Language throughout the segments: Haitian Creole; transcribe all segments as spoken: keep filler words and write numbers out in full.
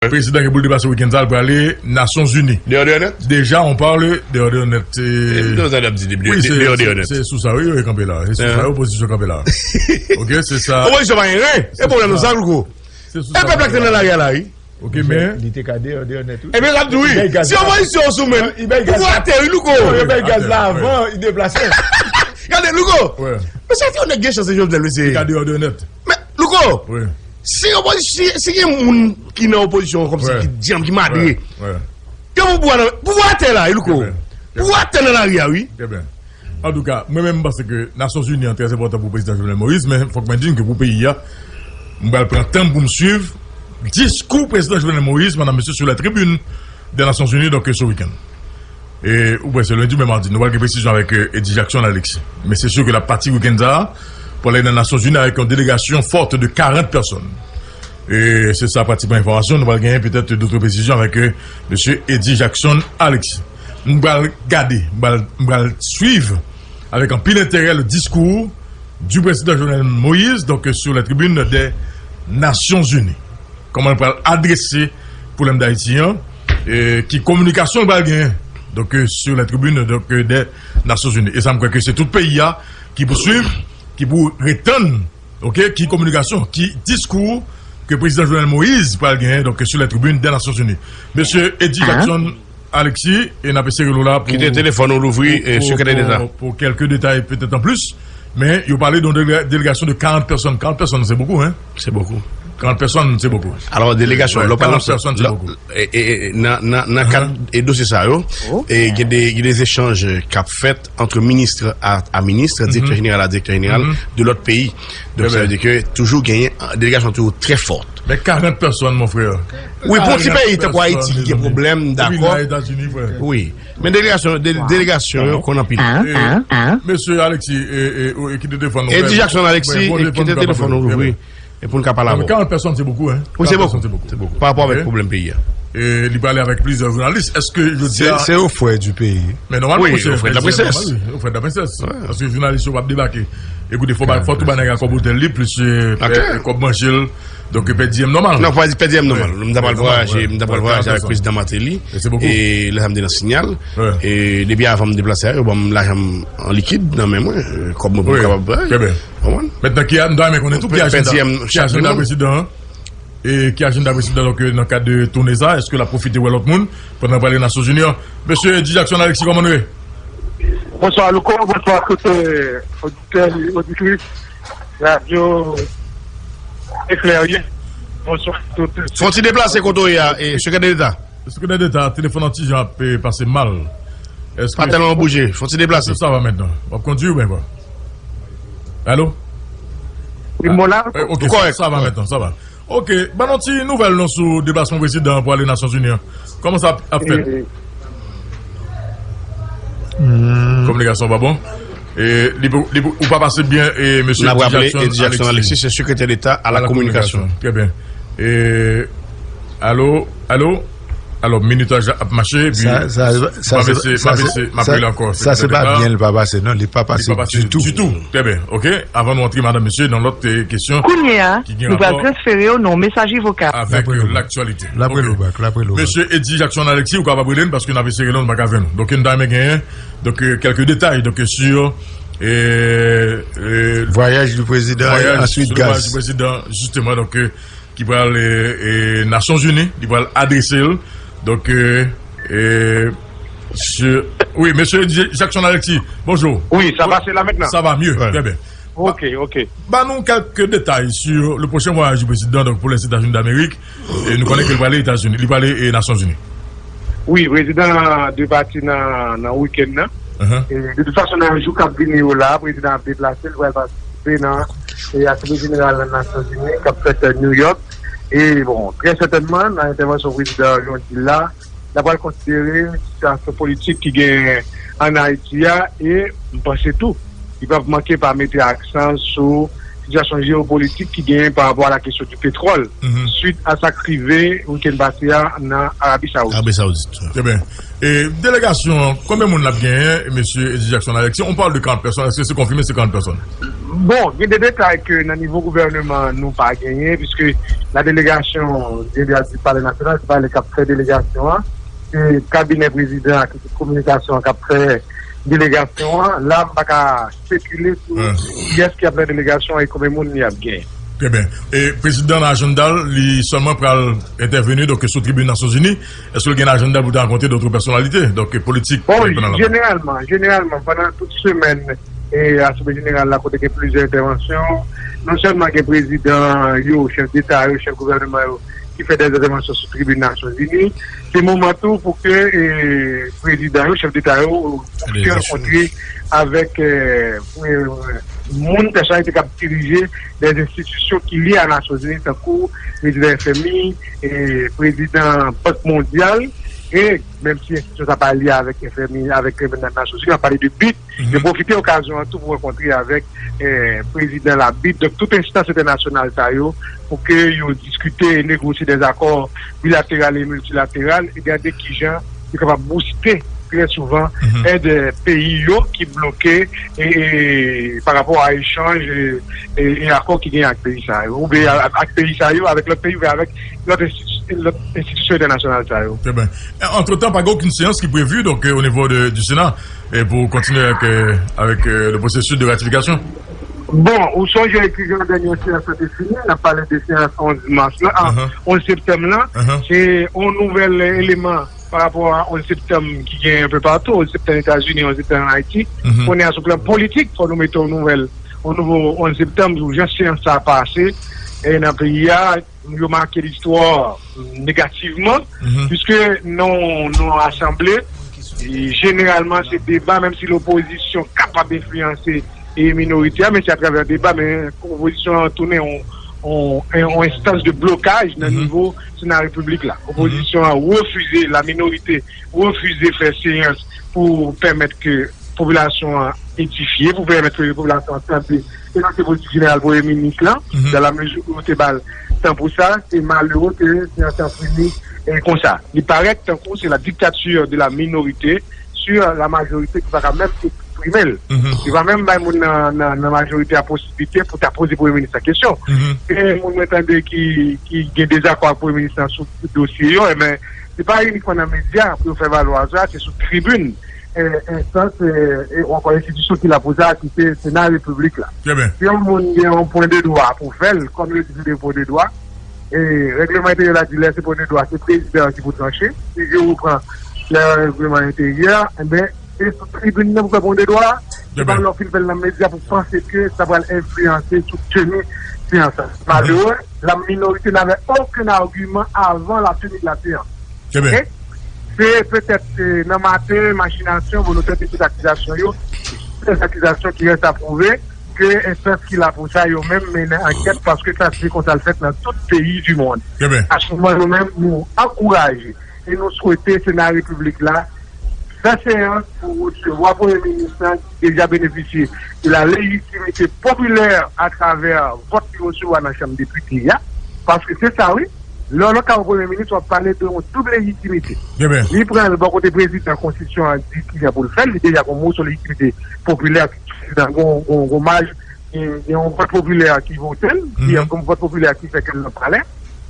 Prezidan gen pou l deplase wikenn sa, l prale Nasyonzini. Deja, on parle deja, deja nèt. Wi, se sou sa, wi, yo kanpe la. Se sou sa, wi, opozisyon kanpe la. Ok, se sa. Opozisyon pa gen ren. E pwoblèm nou sa, Louko. Se sou sa. E pèp la ki te nan lari a la, wi. Ok, men. Li te ka deja nèt, wi. Ebyen, l ap di wi. Si opozisyon sou men, pouvwa atè, wi, Louko. Yo bay gaz la avan, li deplase. Gade, Louko. Men sa fè yon nèg gen chans se Jovenel, mesye. Li ka deja nèt. Men, Louko, si opozisyon, si gen moun ki nan opozisyon kòmsi ki djanm, ki mare, yo pou pouvwa nan, pouvwa atè la, wi, Louko. Pouvwa atè nan lari a, wi. Antouka, mwen menm, m panse ke Nasyonzini an trè enpòtan pou prezidan Jovenel Moïse, men fòk mwen di n ke pou peyi a, m pral pran tan m pou m swiv diskou prezidan Jovenel Moïse, madam, mesye, sou la tribune de Nasyonzini, donk, se wikenn. E, ou prèske lendi oubyen madi, nou pral gen presizyon avèk, euh, Eddy Jackson Alexis. Men se si ke l ap pati wikenn sa a pou ale nan Nasyonzini avèk yon delegasyon fòt de karant pèsòn. E se sa pratikman enfòmasyon. Nou pral genyen petèt dòt presizyon avèk, euh, mesye Eddy Jackson Alexis. Nou pral gade, nou pral, nou pral swiv avèk anpil enterè le diskou du président Jovenel Moïse, donc, euh, sur la tribune des Nations Unies. Kòman l pral adrese pwoblèm Dayiti an, e ki kominikasyon l pral genyen, donk, euh, sur la tribune, donk, euh, des Nations Unies. E sa, m kwè ke se tout peyi a ki pou swiv, ki pou retann, ok, ki kominikasyon, ki diskou ke prezidan Jovenel Moïse pral genyen, donk, sur la tribune des Nations Unies. Mesye Eddy Jackson Alexis, e n ap eseye rele w la pou, kite telefòn ou louvri, pou, e, pou, sekretè deta, pou, pou kèlke detay petèt an plis, men yo pale de yon delega-, delegasyon de karant pèsòn. Karant pèsòn, se bokou, hein? Se bokou. Karant pèsòn, se bokou. Alò, delegasyon, lè w pale karant pèsòn, se bokou. E, e, e, nan, nan, nan kad e dosye sa yo, e gen de, gen de echanj k ap fèt ant minis a, a minis, direktè jeneral a direktè jeneral de lòt peyi. Donk, sa vle di ke toujou genyen, delegasyon toujou trè fòt. Men karant pèsòn, mon frè. Wi, pou yon ti peyi tankou Ayiti ki gen pwoblèm, dakò. Wi, men delegasyon, de-, delegasyon yo konn anpil. E, mesye Alexis, e, e, e, kite telefòn nou. Eddy Jackson Alexis, kite telefòn nou louvri. E pou n ka pale avè w. Karant pèsòn, se bokou, hein. Wi, se bokou. Se bokou. Pa rapò avèk pwoblèm peyi a. E li pale avèk plizyè jounalis. Èske jodi a... Se, se yo frè di peyi. Men nòmalman, wi, yo frè de la prensès. Yo frè de la prensès. Paske jounalis yo p ap debake. Ekoute, fò ba, fò tou ba nèg a kòb otèl li, plis, e, kòb manje l. Donk, pèdi M nòmal. Non, pèdi M nòmal. M ta pral vwayaje, m ta pral vwayaje avèk prezidan Martelly. E lè sa m te nan Sinyal. E depi avan m deplase a, yo ban m lajan m an likid nan men mwen. E, kòb mwen pou m kapab, trè byen. Konprann? Mentnan, ki a, m ta renmen konnen tou ki ajanda, ki ajanda prezidan an. E ki ajanda prezidan, donk, nan kad de toune sa, èske l ap pwofite wè lòt moun pandan l prale Nasyonzini an? Mesye Eddy Jackson Alexis, kòman nou ye? Bonswa, Louko, bonswa tout, euh, oditè e oditris Radyo Eklèyè. Bonswa tout. Fò w ti deplase kote w ye a, e, Sekretè Deta. Sekretè Deta, telefòn an ti jan ap, e, pase mal. Èske... Pa tèlman bouje, fò w ti deplase. Èske sa va mentnan? W ap kondwi oubyen kwa? Alo? Wi, m la. E, ok, sa va mentnan, sa va. Ok, ban nou ti nouvèl non sou deplasman prezidan an pou ale Nasyonzini an. Kòman sa ap, ap fèt? Kominikasyon pa bon. E, li pou, li pou, ou pa pase byen, e, mesye Eddy Jackson Alexis, se sekretè deta a la kominikasyon. Trè byen. E, alo, alo? Alò, minutaj la ap mache, epi m ap eseye, m ap eseye, m ap rele ankò. Sa se pa byen li pa pase, non, li pa pase ditou. Ditou. Trè byen, ok. Avan nou antre, madanm, mesye, nan lòt, e, kesyon ki gen rapò avèk, e, laktyalite. L ap rele w bak, l ap rele w bak. Mesye Eddy Jackson Alexis, ou kapab rele n, paske n ap eseye rele w, nou pa ka jwenn ou. Donk, nou ta renmen genyen, donk, e, kèlke detay, donk, e, sur, e, e, vwayaj di prezidan, vwayaj, answit sur le voyage du président, justement, donk, e, ki pral, e, e, Nasyonzini, li pral adrese l. Donk, e, e, se, wi, mesye J-, Jackson Alexis, bonjou. Wi, sa pase la mentnan? Sa va mye, trè byen. Ok, ok. Ba nou kèlke detay sur le prochain voyage du président, donc, pour les États-Unis d'Amérique. E nou konnen ke li prale Etazini, li prale, e, Nasyonzini. Wi, prezidan an dwe pati nan, nan wikenn nan. E, de tout fason, nan jou k ap vini yo la, prezidan ap deplase, li pral patisipe nan, e, Asanble Jeneral Nasyonzini k ap fèt, e, New York. E, bon, trè sètènman, nan entèvansyon prezidan an jodi la, l ap pral konsidere sitiyasyon politik ki genyen ann Ayiti a, e m panse tou, li p ap manke pa mete aksan sou sitiyasyon jewopolitik ki genyen pa rapò a la kesyon di petwòl, swit a sa k rive wikenn pase a nan Arabi Sawoudit. Arabi Sawoudit. Trè byen. E delegasyon an, konbyen moun l ap genyen, mesye Eddy Jackson Alexis? On parle de quarante personnes. Èske se konfime, se quarante personnes? Bon, gen de detay ke nan nivo gouvèneman nou pa genyen, piske la délégation, je viens de dire Palais National, se pa li k ap fè delegasyon an, se kabinè prezidan ak ekip kominikasyon an k ap fè delegasyon an. La, m pa ka espekile sou kiyès ki ap nan delegasyon an e konbyen moun li ap genyen. Trè byen. E prezidan nan ajanda l, li sèlman pral entèveni, donk, sou tribin Nasyonzini. Èske l gen ajanda pou te rankontre dòt pèsonalite, donk, politik? Bon, jeneralman, jeneralman, pandan tout semèn e Asanble Jeneral la, kote gen plizyè entèvansyon, non sèlman gen prezidan yo, chèf deta yo, chèf gouvèneman yo, ki fè de entèvansyon sou tribin Nasyonzini, se moman tou pou ke e, prezidan yo, chèf deta yo, pou ke rankontre avèk e, e, moun pèsonalite k ap dirije de enstitisyon ki lye a Nasyonzini, tankou prezidan F M I, e, prezidan Bank Mondyal, e menm si enstitisyon sa pa lye avèk F M I, avèk Nasyonzini, m ap pale de bid, yo pwofite okazyon an tou pou rankontre avèk e, prezidan la bid. Donk, tout enstans entènasyonal sa yo, pou ke yo diskite e negosye de zakò bilateral e miltilateral, e gade kijan yo kapab bouste trè souvan èd e, peyi yo ki bloke e, e, pa rapò a echanj e, e, e akò ki gen ak peyi sa yo, oubyen a- ak peyi sa yo, avèk lòt peyi, oubyen avèk lòt enstiti- lòt enstitisyon entènasyonal sa yo. Trè byen. Antretan, pa gen okenn seyans ki previ, donk, e, o nivo de, du Sénat, e, pou kontinye avèk, e, avèk e, le processus de ratification? Bon, ou sonje ke jan dènye seyans lan te fini, n ap pale de seyans onz mas la, a, onz septanm lan, se yon nouvèl eleman pa rapò a onz septanm ki gen enpe patou, onz septanm Etazini, onz septanm Ayiti. Kounye a, sou plan politik, fò nou mete yon nouvèl, yon nouvo onz septanm, sou jan seyans sa pase e, nan peyi a, yo make listwa negativman, piske nan, nan asanble, e, jeneralman, se deba, menm si lopozisyon kapab enfliyanse e minorite a, men se atravè deba, men opozisyon an tounen yon, yon, yon enstans de blokaj nan nivo Sena Repiblik la. Opozisyon an refize, la minorite refize fè seyans pou pèmèt ke popilasyon an edifye, pou pèmèt ke popilasyon an tande e nan se politik jeneral premye minis lan, dans la mesure où yo te ba l tan pou sa, se malere ke seyans lan fini e, konsa. Li parèt tankou se la dictature de la minorité sur la majorité ki pa ka menm eksprime l. Li pa menm bay moun nan, nan, nan majorite a posiblite pou ta poze premye minis la kesyon. E moun mwen tande ki, ki gen dezakò ak premye minis lan sou tout dosye yo, enben, se pa inikman nan medya pou yo fè valwa sa, se sou tribin e, enstans e, e, ou ankò enstitisyon ki la pou sa, ki se Sena Repiblik la. Si yon moun gen yon pwen de dwa pou fè l, kòm yo di se de pwen de dwa, e, règleman enteryè la di lè se pwen de dwa, se prezidan an ki pou tranche. Si je repran lè règleman enteryè, enben, se sou tribin nan pou fè pwen de dwa, se pa lè w fin fè l nan medya pou panse ke sa pral enfliyanse sou teni seyans lan. Malere, la minorité n'avait aucun argument avant la tenue de la séance. Trè byen. Se petèt e, nan maten, machinasyon, volonte de tout akizasyon yo, se akizasyon ki rès a pwouve ke enstans ki la pou sa, yo menm mennen ankèt, paske sa se konsa l fèt nan tout peyi di mond. Trè byen. Asouvan nou menm, nou ankouraje e nou swete Sena Repiblik la fè seyans pou resevwa premye minis lan ki deja benefisye de la lejitimite popilè atravè vòt li resevwa nan chanm depite a. Paske se sa, wi. Lè w nan ka yon premye minis, w ap pale de yon doub lejitimite. Li pran l bò kote prezidan konstitisyon an di kijan pou l fè l, li deja gon moso lejitimite popilè, prezidan gon, gon, gon maj, gen, gen yon vòt popilè ki vote l, ki gen yon vòt popilè ki fè ke l nan palè,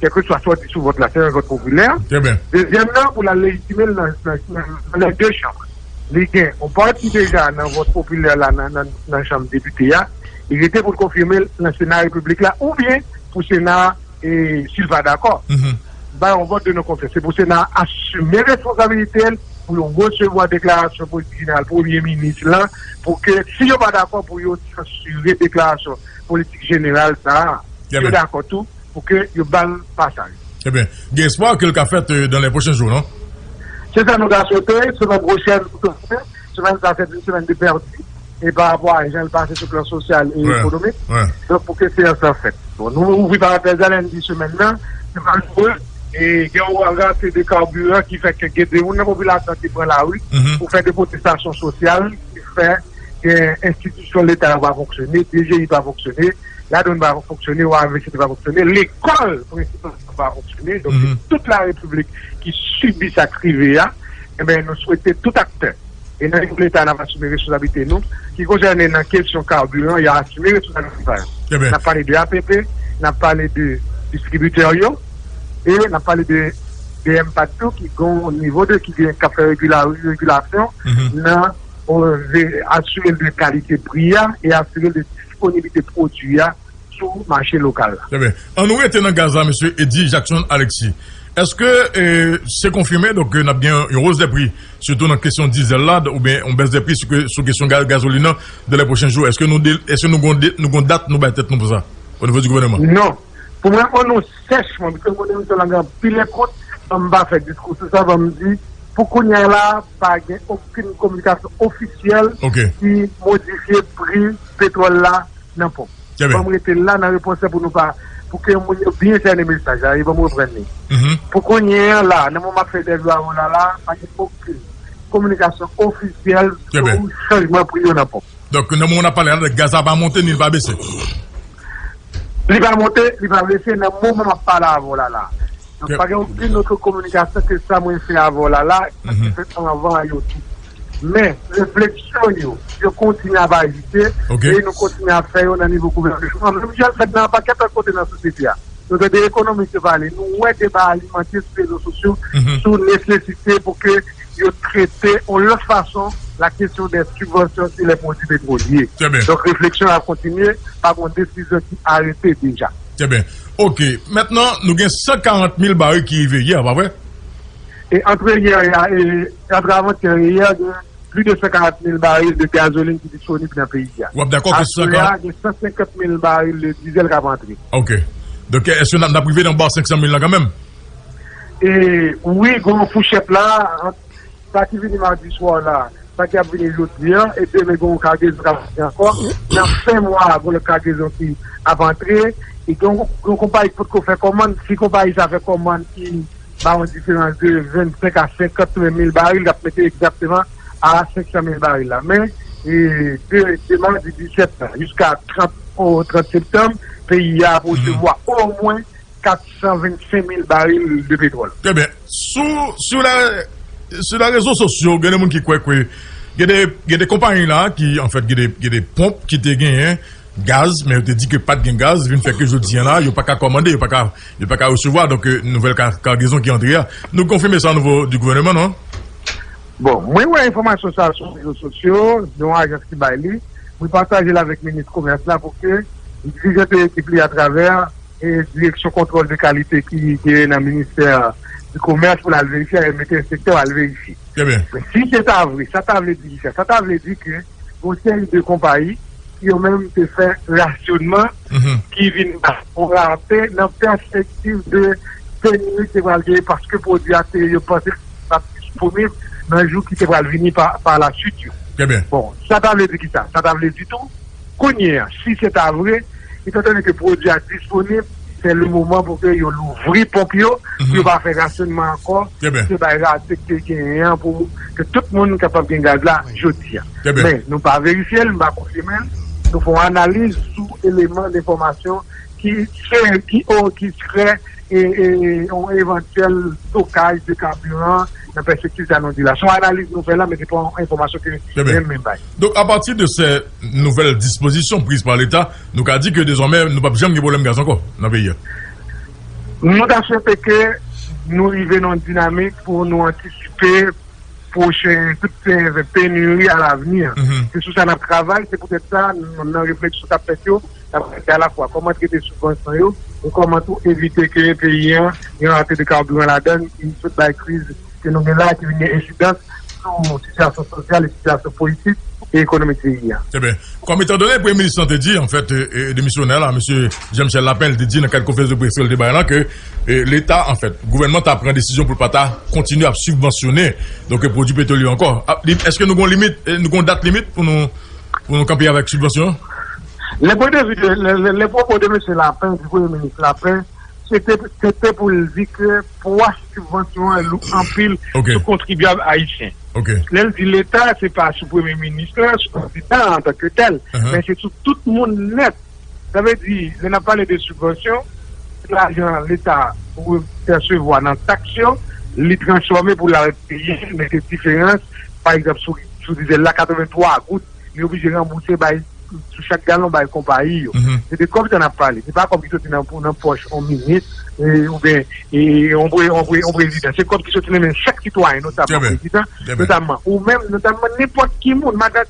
kèlkeswa sa w di sou vòt la, se yon vòt popilè. Dezyèm nan, pou l al lejitime l nan, nan, nan, nan lè de chanm. Li gen yon pati deja nan vòt popilè la nan, nan, nan chanm depite a, li rete pou l konfime l nan Sena Repiblik la, oubyen pou Sena e si l pa dakò, bay yon vòt de non konfyans. Se pou Sena a asime responsabilite l, pou yo resevwa deklarasyon politik jeneral premye minis lan, pou ke, si yo pa dakò, pou yo sansire deklarasyon politik jeneral sa a. Si yo dakò tou, pou ke yo ba l pasaj. Trè byen. Gen espwa ke l ka fèt, euh, dans les prochains jours, non? Se sa nou ka swete, semèn pwochèn, semèn sa se yon semèn de pèdi, e pa rapò a jan l pase sou plan sosyal e ekonomik. Donk, pou ke seyans lan fèt. Bon, nou ouvri parantèz la, lendi semèn nan, se malere, e gen yon rate de kabiran ki fè ke gen de moun nan popilasyon ki pran lari pou fè de pwotestasyon sosyal, ki fè ke enstitisyon Leta yo pa fonksyone, D G I pa fonksyone, Ladwàn pa fonksyone, ou A V C pa fonksyone, lekòl prensipal pa fonksyone. Donk, se tout la repiblik ki sibi sa k rive a. Enben, nou swete tout aktè, e nan nivo Leta, n ap asime responsablite nou, ki konsène nan kesyon kabiran, y a asime responsablite pa yo. N ap pale de A P P, n ap pale de distribitè yo, e n ap pale de, de M PAD tou, ki gen yon nivo de, ki gen, k ap fè regila-, regilasyon nan, o, ve-, asire l de kalite pri a e asire l de disponibilite pwodui a sou mache lokal la. Trè byen. An nou rete nan gaz la, mesye Eddy Jackson Alexis. Èske, e, se konfime, donk, ke n ap gen yon wòs de pri, sitou nan kesyon dizèl la, oubyen yon bès de pri sou ke-, sou kesyon ga-, gazolin nan, dan lè pwochen jou? Èske nou de-, èske nou gon de-, nou gon dat nou bay tèt nou pou sa, o nivo di gouvènman? Non. Pou mwen, reponn ou sèchman, paske mwen menm, tou, la gen anpil ekout, ban m pa fè diskou sou sa, ban m di, pou kounye a la, pa gen okenn kominikasyon ofisyèl ki modifye pri petwòl la nan ponp. Ban m rete la nan repons la pou nou pa, pou ke moun yo byen sène mesaj la, e ban m reprann li. Pou kounye a la, nan moman m ap fè entèvyou avè w la, la, pa gen okenn kominikasyon ofisyèl sou chanjman pri yo nan ponp. Donk, nan moman n ap pale a, gaz la pa monte ni l pa bese? Li pa monte, li pa bese nan moman m ap pale avè w la, la. Donk, pa gen okenn lòt kominikasyon ke sa mwen fè avè w la, la, sa ki fèt anvan yo tou. Men, refleksyon yo, yo kontinye ap ajite, e nou kontinye ap fè yo nan nivo gouvènman. Menm jan l fèt nan pakèt lòt kote nan sosyete a. Nou tande ekonomis yo pale, nou wè deba alimante sou rezo sosyo, sou nesesite pou ke yo trete yon lòt fason la kesyon de sibvansyon sou lè pwodui petwolye. Donk, refleksyon an ap kontinye, pa gen yon desizyon ki arete deja. Trè byen. Oke. Mentnan, nou gen san karant mil baril ki rive yè, pa vre? E antre yè, e antre avantyè e yè, gen plis de san karant mil baril de gazolin ki disponib nan peyi a. W ap dakò ke san karant... Aswè a, gen san senkant mil baril de dizèl k ap antre. Oke. Donk, èske n ap, n ap rive nan ba senk san mil lan kanmenm? E wi, gen yon fouchèt la, ant sa ki vini madi swa la, sa ki ap vini jodi a, e demen gen yon kagezon k ap vini ankò. Nan fen mwa a, gen yon lòt kagezon ki ap antre, e gen yon, gen yon konpayi ki potko fè kòmann. Si konpayi sa fè kòmann, ki ba yon diferans de vennsenk a senkant mil baril, k ap mete egzakteman a senk san mil baril la. Men, e, de, de madi disèt la jiska trant, o, trant septanm, peyi a ap resevwa omwen kat san vennsenk mil baril de petwòl. Trè byen. Sou, sou la, sou la rezo sosyo, gen de moun ki kwè ke gen de, gen de konpayi la ki, anfèt, gen de, gen de ponp ki te genyen gaz, men yo te di ke pa t gen gaz, vin fè ke jodi a la, yo pa ka kòmande, yo pa ka, yo pa ka resevwa, donk, e, nouvèl ka-, kagezon ki antre a. Nou konfime sa o nivo di gouvèneman, non? Bon, mwen wè enfòmasyon sa sou rezo sosyo, gen yon ajans ki bay li. Mwen pataje l avèk minis komès la pou ke li dirije ekip li atravè, e, direksyon kontwòl de kalite ki genyen nan ministè di komès pou l al verifye, e mete enspektè al verifye. Trè byen. Men si se ta vre, sa ta vle di ki sa? Sa ta vle di ke yon seri de konpayi ki yo menm te fè rasyonman, ki vin ba yon rate nan pèspektiv de peniri ki te pral genyen paske pwodui a te, yo panse pa t disponib nan jou ki te pral vini pa, pa la suite yo. Trè byen. Bon, sa ta vle di ki sa? Sa ta vle di tou, kounye a, si se ta vre, etan done ke pwodui a disponib, se le moman pou ke yo louvri ponp yo, pou yo pa fè rasyonman ankò, pou yo bay rate ki te genyen an, pou ke tout moun kapab gen gaz la jodi a. Men, nou pa verifye l, nou pa konfime l, nou fè yon analiz sou eleman lenfòmasyon ki, ki, o, ki sere e, e, yon evantyèl stokaj de kabiran nan pèspektiv sa nou di la. Se yon analiz nou fè la, men se pa yon enfòmasyon ke mwen menm bay. Donk, apati de ces nouvelles dispositions prises par l'État, nou ka di ke dezòmè, nou p ap janm gen pwoblèm gaz ankò nan peyi a. Nou ta swete ke nou rive nan yon dinamik pou nou antisipe pwochen, tout se peniri a lavni. Se sou sa n ap travay, se poutèt sa, nan, nan refleksyon k ap fèt yo, n ap gade alafwa kòman trete sibvansyon yo, e kòman tou evite ke peyi an gen rate de kabiran ladan l, ki sot bay kriz ke nou gen la, ki vin gen ensidans sou sitiyasyon sosyal e sitiyasyon politik e ekonomik peyi a. Trè byen. Kòm etan done Premye Minis lan te di, anfèt, e, e, demisyonè la, mesye Jean Michel Lapin, li te di nan kad konferans de près ke l te bay la ke, e, Leta, anfèt, gouvènman ta pran desizyon pou l pa ta kontinye ap sibvansyone, donk, e, pwodui petwolye ankò. A, li, èske nou gon limit, e, nou gon dat limit pou nou, pou nou kanpe avèk sibvansyon an? Le point de vue de, le, le, le propos de mesye Lapin, di Premye Minis Lapin, se te, se te pou l di ke pwa sibvansyon an lou anpil sou kontribyab ayisyen. Lè l di Leta, se pa sou Premye Minis lan, sou prezidan an antanke tèl, men se sou tout moun nèt. Sa vle di, lè n ap pale de sibvansyon, se lajan Leta resevwa nan taks yo, li transfòme pou l al peye, mete diferans, pa egzanp, sou, sou dizèl la, katrevenntwa goud, li oblije ranbouse bay, sou chak galon bay konpayi yo. Se de kòb sa n ap pale. Se pa kòb ki soti nan, nan pòch yon minis, e, oubyen e, yon, pre- yon, pre- yon prezidan. Se kòb ki soti nan men chak sitwayen, notamman prezidan, notamman ou menm, notamman nenpòt ki moun, madan